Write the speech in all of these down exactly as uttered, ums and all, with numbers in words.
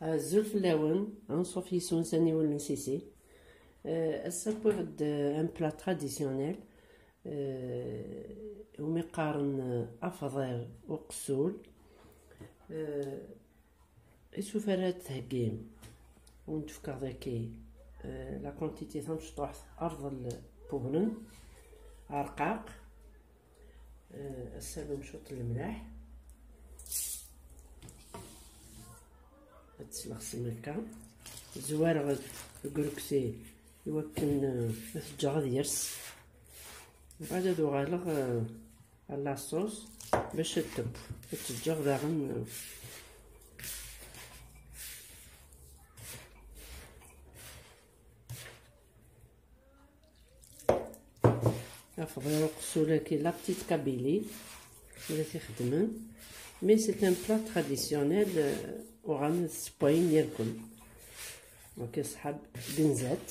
Azul fell-awen, anṣuf yis-wen s aniwel n Sisi. Euh, ass-a wwiɣ-d, euh, un plat traditionnel, euh, umi qqaren, euh, afḍir uqessul. Euh, isufar ad theggim, ur d-fkeɣ daki, euh, la quantité tamecṭuḥt, rḍel n webnen, arqaq, euh, asalu n cwiṭ n lemlaḥ. Ad tt-sleɣ s mekka. Zwareɣ deg urukti iwakken, euh, ad t-ǧǧeɣ ad yers. Bɛad ad uɣaleɣ, euh, à la sauce bac ad teww. Ad tt-ǧǧeɣ daɣen, euh, afḍir uqessul-agi, la petite Kabylie, i la t-ixeddmen. Mais c'est un plat traditionnel, euh, uɣalen ad t-ssewwayen irkel. Donc, ṣṣḥab benzat.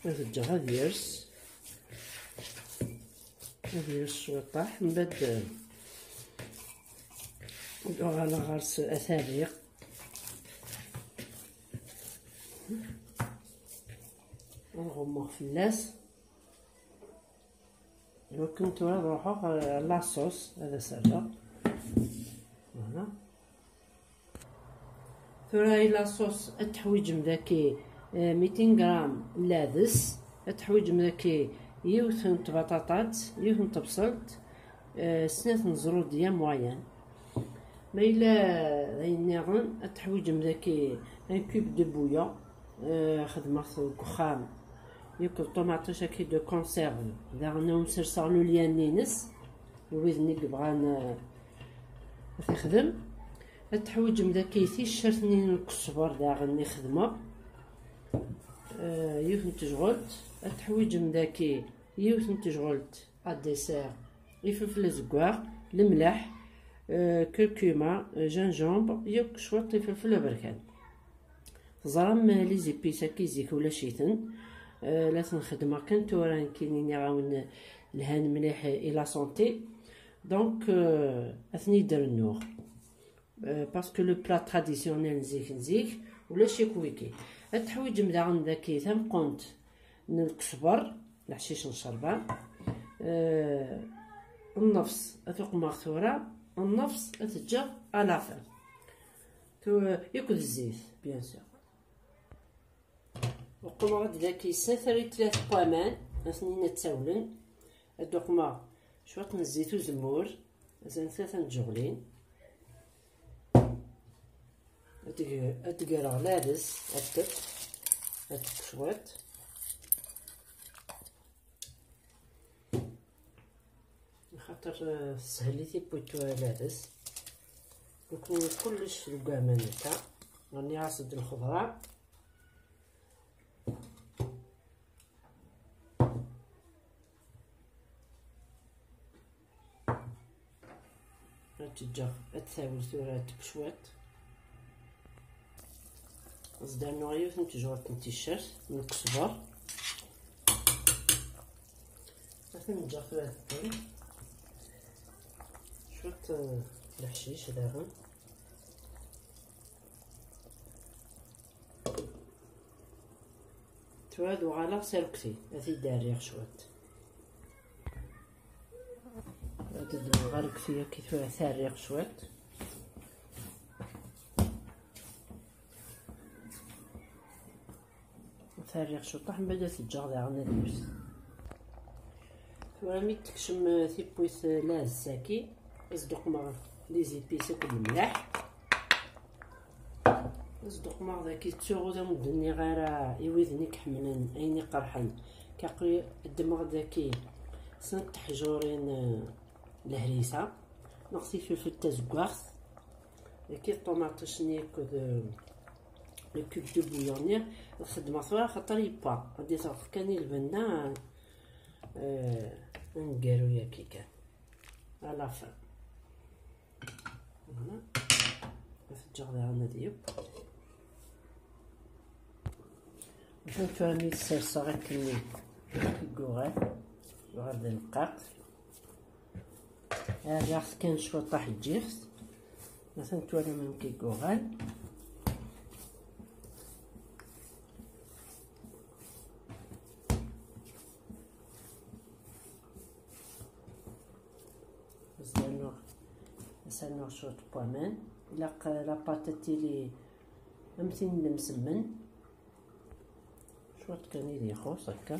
Ad ǧǧeɣ ad yers. Ad yers cwiṭaḥ, mbeɛd, eh, uɣaleɣ ɣer-s ad t-rriɣ. Ad ɣummeɣ fell-as. Iwakken tura ad ruḥeɣ, eh, la sauce, ad as-rreɣ. Voilà. Tura i la sauce ad teḥwiǧem daki, eh, mitin gram n lɛdes, ad teḥwiǧem daki yiwet n tbaṭaṭat, yiwet n tebṣelt, eh, snat n zrudya moyen. Ma yella d ayen nniḍen, ad teḥwiǧem daki un cube de bouillon, eh, xedmeɣ-t deg uxxam, yakk d ṭumaṭic-agi de conserve, daɣen ad wen-serseɣ lulyan-ines, i widen i yebɣan, eh, ad t-ixdem. Ad teḥwiǧem daki ticcert-nni n ukesber daɣen i xedmeɣ, eh, yiwet n tejɣelt. Ad teḥwiǧem daki yiwet n tejɣelt à dessert, ifelfel azeggaɣ, lemleḥ, eh, curcuma, eh, gingembre, yakk cwiṭ ifelfel aberkan. Teẓram, eh, les épices-agi zik ulac-iten. Eh, la ten-xeddmeɣ kan tura, nekkini nniɣ-awen lhan mliḥ i la santé. Donc, eh, ad ten-id-rennuɣ. Euh, parce que le plat traditionnel n zik n zik, ulac-ik wiki. Ad teḥwiǧem daɣen daki tameqqunt n lkesber, leḥcic n ccerba. Euh, nnefs ad t-uqmeɣ tura, nnefs ad t-ǧǧeɣ à la fin. Tu-, yakk d zzit, bien sûr. Uqmeɣ-d daki snat rritlat n waman, ad ten-in ad ttawlen. Ad uqmeɣ cwiṭ n zzit uzemmur, azal tlata n tjeɣlin. Ad d-, ad d-greɣ lɛdes, ad tef, ad tef cwiṭ. Axaṭer, eh, teshel i tiwwit tura lɛdes. Nekni kullec deg waman akka. Rniɣ-as-d lxeḍra. Ad tt-ǧǧeɣ ad tawel tura ad teww cwiṭ. Ad s-d-rnuɣ yiwet n tejɣelt n ticcert n ukesber. Ad ten-ǧǧeɣ tura ad ddun. Cwiṭ, eh, leḥcic daɣen. Tura ad uɣaleɣ s arekti, ad t-id-rriɣ cwiṭ. Ad d-uɣaleɣ arekti akka tura ad t-rriɣ cwiṭ. Ad t-rriɣ cwiṭ, mbeɛd ad t-ǧǧeɣ daɣen ad yewwet. Tura mi d-tekcem, eh, tiwwit, eh, lɛdes-agi, ad s-d-uqmeɣ les épices akked lemleḥ. Ad s-d-uqmeɣ daki ttuɣ ur am-d-nniɣ ara i widen i iḥemmlen ayen iqerḥen. Kaqi ddmeɣ daki snat teḥjurin, eh, lehrisa, neɣ tifelfelt tazeggaɣt. Daki ṭumaṭic-nni akked, eh, le cube de bouillon-nni ad xedmeɣ tura, axaṭer yewwa. Ad d-iseɣ kan i lbenna, eh, aneggaru-yagi kan. À la fin. Voilà. Ad t-ǧǧeɣ daɣen ad yeww. Atan tura mi t-serseɣ akken i yuɣal, yuɣal d aneqqaq. Rriɣ-t kan cwiṭ taḥeǧǧift. Atan twalam amek i yuɣal. Ad s-rnuɣ, ad s-rnuɣ cwiṭ n waman. Ilaq la pâte ad tili am tin n lemsemmen. Cwiṭ kan i d-ixuṣ akka.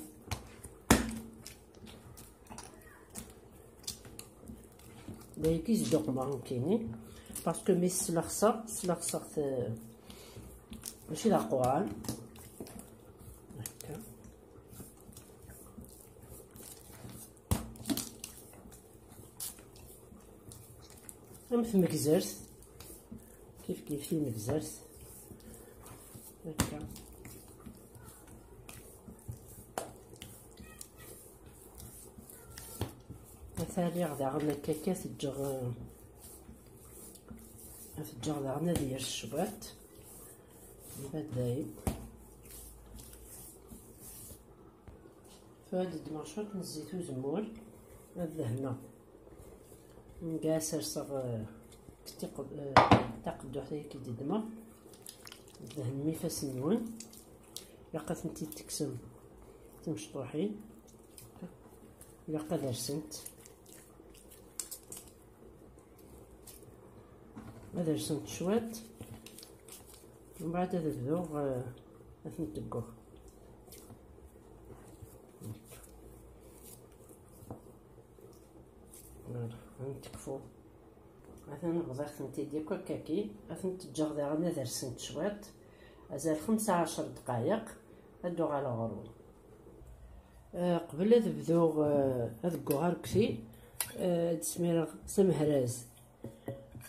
D ayagi i zedduqmeɣ nekkini, parce que mi s-slexseɣ, slexseɣ-t, eh, mačči d aquran. Akka. Am tmegzert, kif kif timegzert. Akka. Ata rriɣ daɣen akka, akka teǧǧeɣ, eh, teǧǧeɣ daɣen ad yers cwiṭ. Mbaddal. Tura ad ddmeɣ cwiṭ n zzit uzemmur, ad dehneɣ. Nga serseɣ, eh, tiq-, eh, taqedduḥt-agi i d-ddmeɣ. Dehnem ifassen-nwen. Ilaq ad tent-id-tekksem timecṭuḥin. Ilaq ad rsent. Ad rsent cwiṭ. Mbeɛd ad bduɣ, eh, ad tent-deggeɣ. Voilà, ad tent-tekfu. Atan bḍiɣ-tent-id yakk akkaki. Ad tent-ǧǧeɣ daɣen ad rsent cwiṭ. Azal xemsa ɛecr ddqayeq. Ad d-uɣaleɣ ɣur-wen. Eh, qbel ad bduɣ, eh, ad gguɣ arekti, eh, ad smireɣ s amehraz.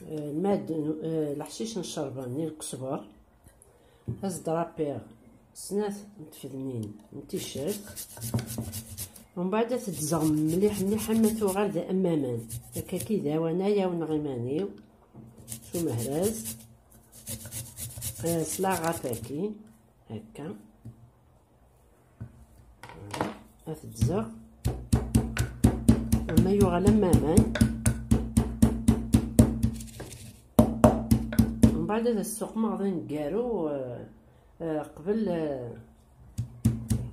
Eh, mad, eh, leḥcic n ccerba-nni n lkesber. Ad s-drapiɣ snat n tfednin n ticcert. Umbeɛd ad t-ddzeɣ mliḥ mliḥ ama tuɣal d amaman. Akkaki d awan ay awneɣ iman-iw s umehraz. Eh, s laɣaf-agi. Akka. Ad t-ddzeɣ. Ama yuɣal am aman. Mbeɛd ad as-suqmeɣ d aneggaru, eh, eh, qbel, eh,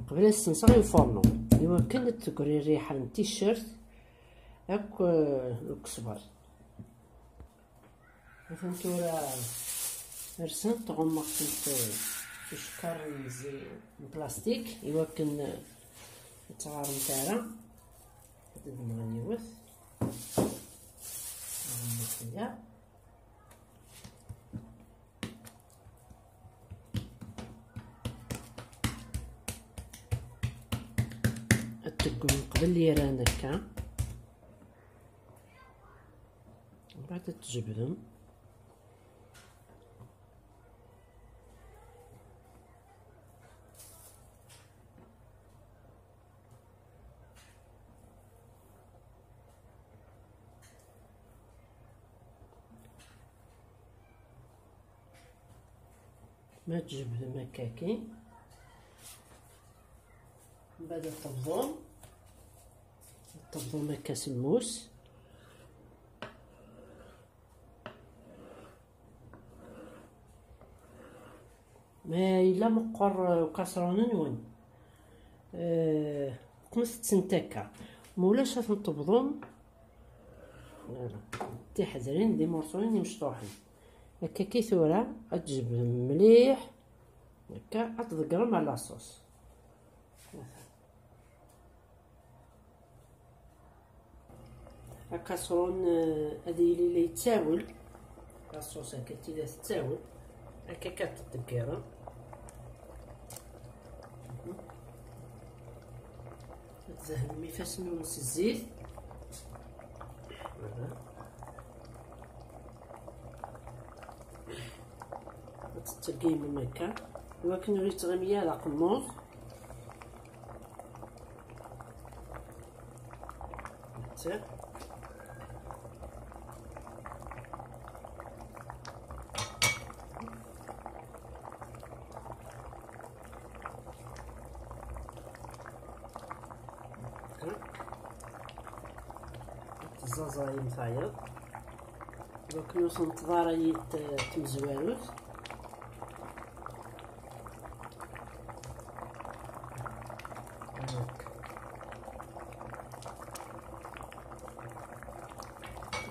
qbel ad s-senseɣ i ufornu. Iwakken ad tegri rriḥa n ticcert akk, eh, ukesber. Atan tura rsent, ɣummeɣ-tent s ucekkar n zi-, n plastik, iwakken ur ttɣarent ara. Ad d-nɣen yiwet. Ɣummeɣ fell-aɣ. Ad teggum qbel yiran akka. Mbeɛd ad tjebdem. Ma tjebdem akkaki, mbeɛd ad tebḍum, ad tebḍum akka s lmus. Ma yella meqqer ukaṣrun-nwen, eh, qqnet-tent akka. Ma ulac, ad tent-tebḍum, voilà, tiḥedrin d imurṣuyen imecṭuḥen. Akka ki tura, ad tjebdem mliḥ, akka ad tḍeggrem ar la sauce. Akaṣrun, eh, ad yili la yettawel. Laṣuṣ akka tila tettawel. Akka akka tettdeggireḍ. Ad tdehnem ifassen-nwen s zzit. Voilà. Ad tettleggimem akka, iwakken ur yettɣimi ara aqemmuḍ. Netta. Ẓaẓayen tayeḍ. Donc, ur s-neṭṭeḍ ara yid tmezwarut.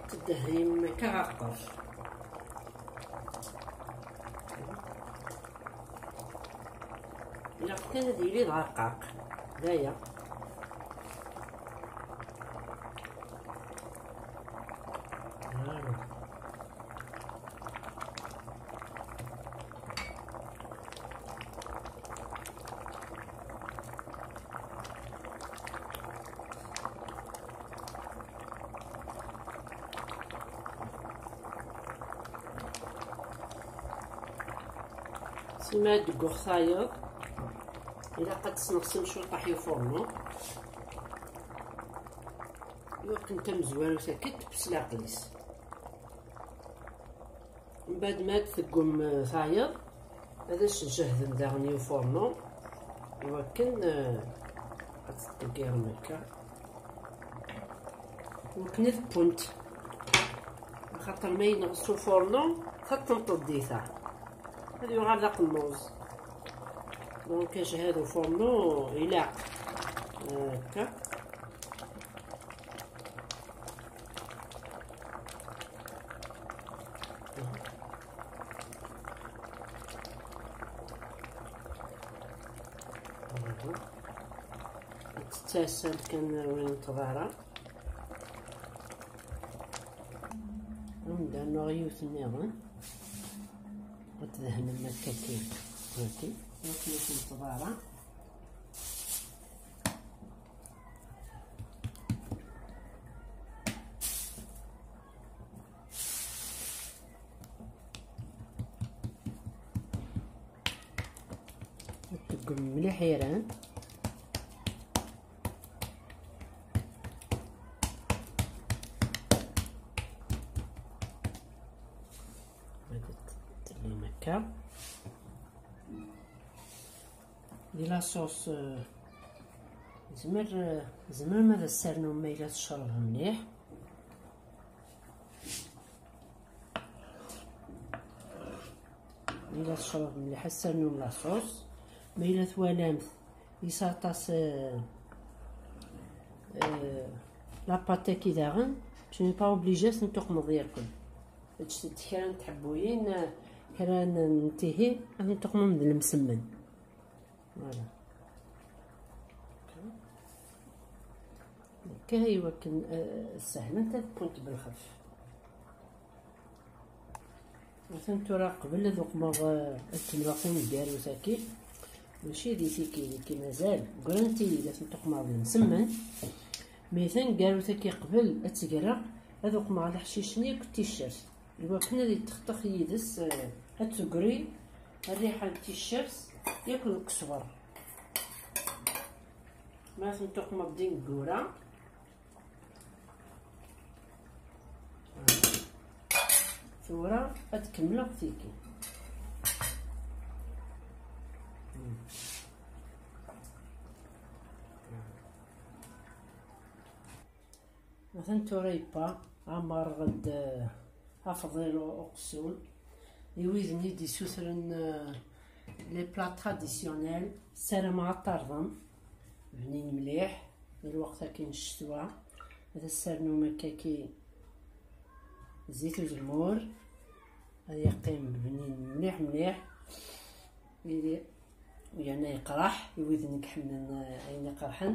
Tedehrim akka ɣer ṭṭerf. Ilaq kan ad yili d arqaq. D aya. Sima ad deg uxtayeḍ, ilaq ad tesneɣsem cwiṭaḥ i ufurnu. Iwakken tamezwarut akka tekkes leɛqel-is. Mbeɛd ma ad teggum, eh, tayeḍ, ad as-tjehdem daɣen i ufurnu, iwakken, eh, ad tettḍeggirem akka. Iwakken ad wwent. Axaṭer ma yenɣes ufurnu, taṭṭent ddita. Ad yuɣal d aqemmuẓ. Donc, ajhad ufurnu ilaq. Eh, akka. Tettasal kan ur yenṭeḍ ara. Ad d-rnuɣ yiwet nniḍen. Ad tdehnem akka kan. Waki. Waki ur yenṭeḍ ara. Teggem mliḥ iran. Tellin akka. Di la sauce, eh, zmer, eh, zemrem ad as-ternum ma yella tecreb mliḥ. Ma yella tecreb mliḥ, ad s-ternum la sauce. Ma yella twalamt yesɛa aṭas, eh, eh, la pâte-agi daɣen, tu n'es pas obligé ad ten-tuqmeḍ yakk. Ǧǧet-d kra n tḥebbuyin, eh, kra n, n tihi, ad ten-tuqmem d lemsemmen. Voilà. Akka i wakken, eh, sehlant ad kkunt belxef. Atan tura qbel ad uqmeɣ, eh, ad kemmleɣ taneggarut-agi. Mačči di tiki, di tiki mazal. Grant-iyi-d ad tent-uqmeɣ d lemsemmen. Mi taneggarut-agi qbel ad tt-greɣ, ad uqmeɣ leḥcic-nni akked ticcert. Iwakken ad iṭexṭex yid-s, eh, ad tegri rriḥa n ticcert yakk deg ṣṣber. Ma tent-tuqmeḍ d ineggura. Tura ad kemmleɣ tiki. Atan tura yebba, ɛemmreɣ-d, eh, afḍil u-, uqessul. I wid-nni d-issutren, eh, les plats traditionnels, ssarameɣ ad t-terḍem. Bnin mliḥ, di lweqt-agi n ccetwa. Ad as-ternum akkaki zzit uzemmur. Ad yeqqim bnin mliḥ mliḥ. Ili yerna yeqreḥ i widen i iḥemmlen, eh, ayen iqerḥen.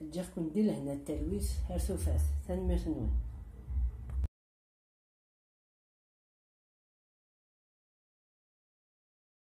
Ǧǧiɣ-ken di lehna d talwit ar tufat. Tanemmirt-nwen.